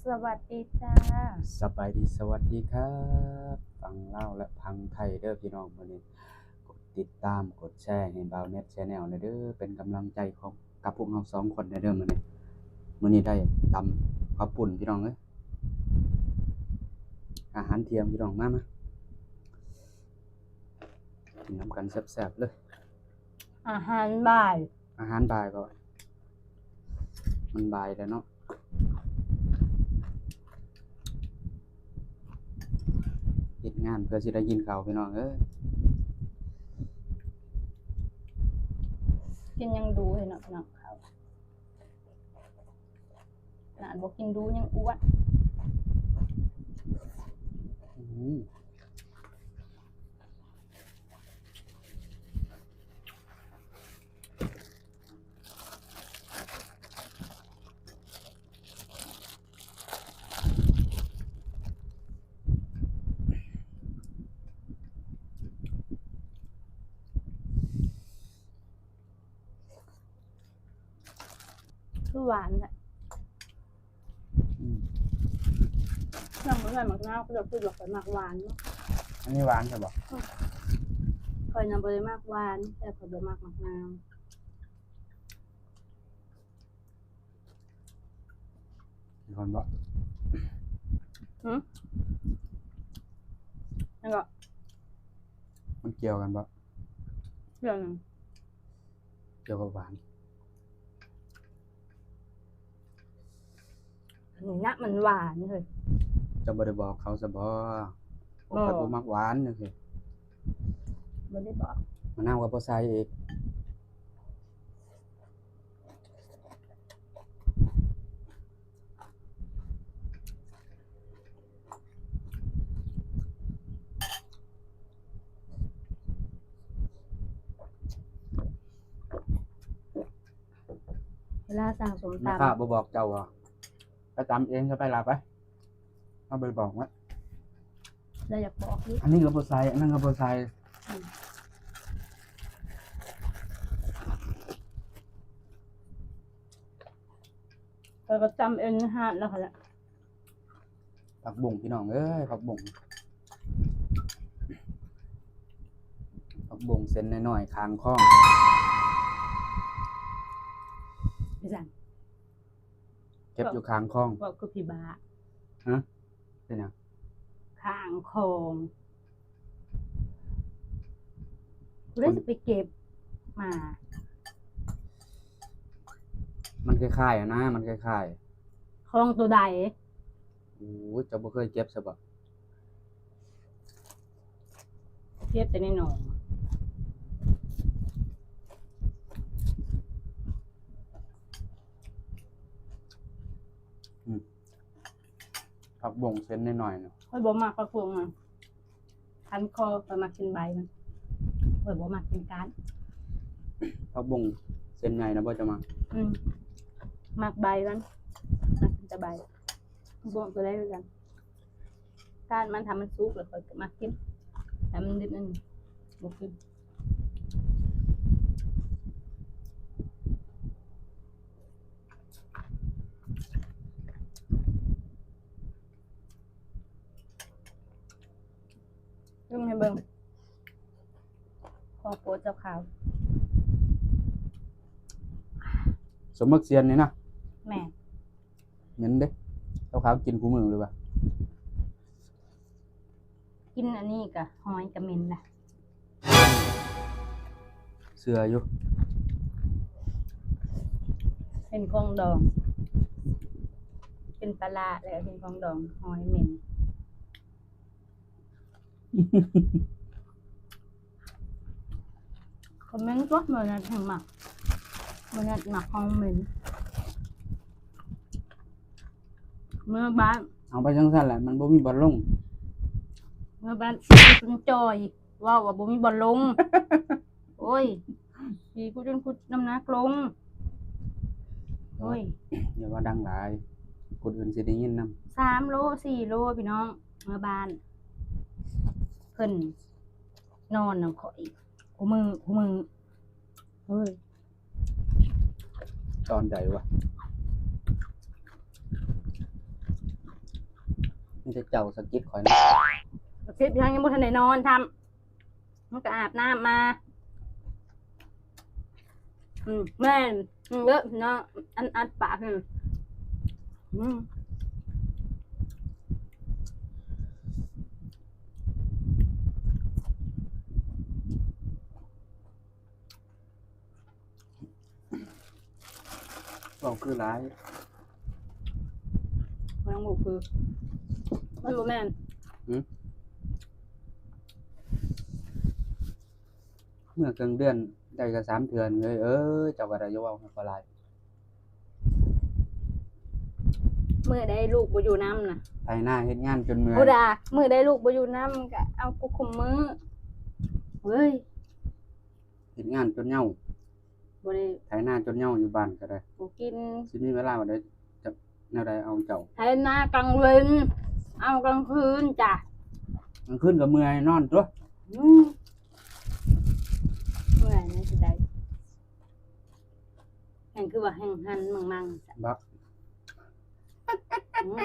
ສະບາຍດີ ສະບາຍດີ ສະຫວັດດີຄັບ ຝັ່ງລາວ ແລະ ຝັ່ງໄທເດີພີ່ນ້ອງ. ມື້ນີ້ກົດຕິດຕາມ ກົດແຊໃຫ້ບ່າວແນັດແຊແນວແດ່ເດີ ເປັນກຳລັງໃຈຂອງ ກັບພວກເຮົາສອງຄົນແດ່ເດີມື້ນີ້. ມື້ນີ້ໄດ້ຕຳເຂົ້າປຸ້ນພີ່ນ້ອງເອີຍ ອາຫານທ່ຽງພີ່ນ້ອງ. ມາ ມາ ກິນນຳກັນແຊບໆເລີຍ. ອາຫານບ່າຍ ອາຫານບ່າຍບໍ່? ມັນບ່າຍແລ້ວເນາະ ເຮັດງານເພື່ອຊິໄດ້ກິນເຂົ້າພີ່ນ້ອງເອີຍ. ກິນຍັງດູເນາະພີ່ນ້ອງ ເຂົ້າ ຂະໜາດບໍ່ກິນດູຍັງອ້ວນ. ອືມ ຄືຫວານແທ້. ອືມ ນ້ອງບໍ່ໃສ່ໝາກນາວ ເຂົາເຈົ້າຄືວ່າຂ້ອຍມັກຫວານເນາະ. ອັນນີ້ຫວານຊະບໍ່? ອືມ ຂ້ອຍນະບໍ່ໄດ້ມັກຫວານ ແຕ່ຂ້ອຍບໍ່ມັກໝາກນາວ. ກ່ອນບໍ່? ຫືມ? ແລ້ວກໍ ມັນກ່ຽວກັນບໍ່? ກ່ຽວຫຍັງ? ກ່ຽວກັບຫວານ. ອັນນີ້ນະ ມັນຫວານເຮີ້ຍ. ເຈົ້າບໍ່ໄດ້ບອກເຂົາຊະບໍ່? ບໍ່ ຂ້ອຍບໍ່ມັກຫວານຈັ່ງຊີ້. ບໍ່ໄດ້ບອກ. ມະນາວກໍບໍ່ໃສ່ອີກ. ເວລາສັ່ງສົ້ມຕຳ ແມ່ຄ້າບໍ່ບອກເຈົ້າຫວາ? ໄປຕຳເອງ ເຈົ້າໄປລະໄປ. ເຮົາບໍ່ໄດ້ບອກນະ. ລາວຢາກບອກຢູ່. ອັນນີ້ກໍບໍ່ໃສ່ ອັນນັ້ນກໍບໍ່ໃສ່. ອືມ ຂ້ອຍກໍຕຳເອງໃນຮ້ານລາວຫັ້ນແຫຼະ. ຜັກບຸ້ງພີ່ນ້ອງເອີຍ ຜັກບຸ້ງ ຜັກບຸ້ງເສັ້ນນ້ອຍໆ ຂ້າງຄອງ. ເປັນຫຍັງ? ເກັບຢູ່ຂ້າງຄອງ. ເວົ້າຄືຜີບ້າ. ຮະ? ເປັນຫຍັງ? ຂ້າງຄອງ ຜູ້ໃດຊິໄປເກັບມາ? ມັນຄ້າຍໆ ຫັ້ນນະ ມັນຄ້າຍໆ. ຄອງໂຕໃດ? ໂອ້ຍ ເຈົ້າບໍ່ເຄີຍເກັບຊະບໍ? ເກັບແຕ່ໃນໜອງ. ອືມ ຜັກບົ້ງເສັ້ນນ້ອຍໆ ນະ. ຂ້ອຍບໍ່ມັກຜັກບົ້ງນະ ຄັນຄໍ ຂ້ອຍມັກກິນໃບມັນ ຂ້ອຍບໍ່ມັກກິນກ້ານ. ຜັກບົ້ງເສັ້ນໃຫຍ່ນະບໍ່ ເຈົ້າມັກ? ອືມ ມັກໃບມັນ ມັກກິນແຕ່ໃບ. ບົ້ງກໍໄດ້ຄືກັນ. ກ້ານມັນ ຖ້າມັນສຸກແລ້ວຂ້ອຍກໍມັກກິນ ຖ້າມັນດິບນັ້ນບໍ່ກິນ. ເບິ່ງໃຫ້ເບິ່ງ ຂອງໂປດເຈົ້າຂາວ ສົມໝາກຊຽນນີ້ນະ. ແມ່ນ. ເໝັນເດ້ ເຈົ້າຂາວກິນຄູ່ມື້ຫຼືວ່າ? ກິນອັນນີ້ກະຫອຍກະເໝັນນະ. ເຊື່ອຢູ່ ເປັນຂອງດອງ ເປັນປາຫຼ້າແລ້ວເປັນຂອງດອງ ຫອຍເໝັນ. ຄອມເມັນຕົວະ ມື້ນັ້ນແຮ່ງມັກ ມື້ນັ້ນມັກຂອງເໝັນ. ເມືອບ້ານ ເອົາໄປຈັ່ງຊັ້ນແຫຼະ ມັນບໍ່ມີບ່ອນລົງ. ເມືອບ້ານຊິຈົນຈ່ອຍ ເວົ້າວ່າບໍ່ມີບ່ອນລົງ. ໂອ້ຍ ຂີ້ກູຈົນຄຸດນ້ຳໜັກລົງ. ໂອ້ຍ ຢ່າວ່າດັງຫຼາຍ ຄົນອື່ນຊິໄດ້ຍິນນຳ. ສາມໂລ ສີ່ໂລ ພີ່ນ້ອງ ເມືອບ້ານ ເພິ່ນນອນນຳຂ້ອຍຄູ່ມື້ ຄູ່ມື້. ເຮີ້ຍ ຕອນໃດວະ? ມີແຕ່ເຈົ້າສະກິດຂ້ອຍນະ. ສະກິດຫຍັງ ຍັງບໍ່ທັນໄດ້ນອນຊ້ຳ. ມັນກໍອາບນ້ຳມາ. ອືມ ແມ່ນ. ອືມ ເດີເນາະ ອັນ ອັດປາກ. ອືມ ອືມ ເວົ້າຄືຫຼາຍ. ຍັງບໍ່ຄື ມັນບໍ່ແມ່ນ. ຫືມ? ເມື່ອເຄິ່ງເດືອນໄດ້ກໍສາມເທື່ອເລີຍ. ເອີ ເຈົ້າກໍໄດ້ ຢ່າເວົ້າໃຫ້ຂ້ອຍຫຼາຍ. ມື້ໃດລູກບໍ່ຢູ່ນຳນະ ໄຖນາເຮັດງານຈົນເມື່ອຍ. ຜູ້ດາ ມື້ໃດລູກບໍ່ຢູ່ນຳກໍເອົາກູຄຸມມື້. ເວີຍ ເຮັດງານຈົນເຫງົ້າ ບໍ່ໄດ້ ໄຖນາຈົນເຫງົ້າ ຢູ່ບ້ານກໍໄດ້ ບໍ່ກິນ. ຊິມີເວລາໃດ ຈະແນວໃດເອົາເຈົ້າ? ໄຖນາກາງເວັນ ເອົາກາງຄືນຈ້ະ. ກາງຄືນກໍເມື່ອຍນອນຕົວະ. ອືມ ເມື່ອຍນັ້ນຊິໄດ້ ແຮ່ງຄືວ່າແຮ່ງຫັນມັງໆ ບັກ. ອືມ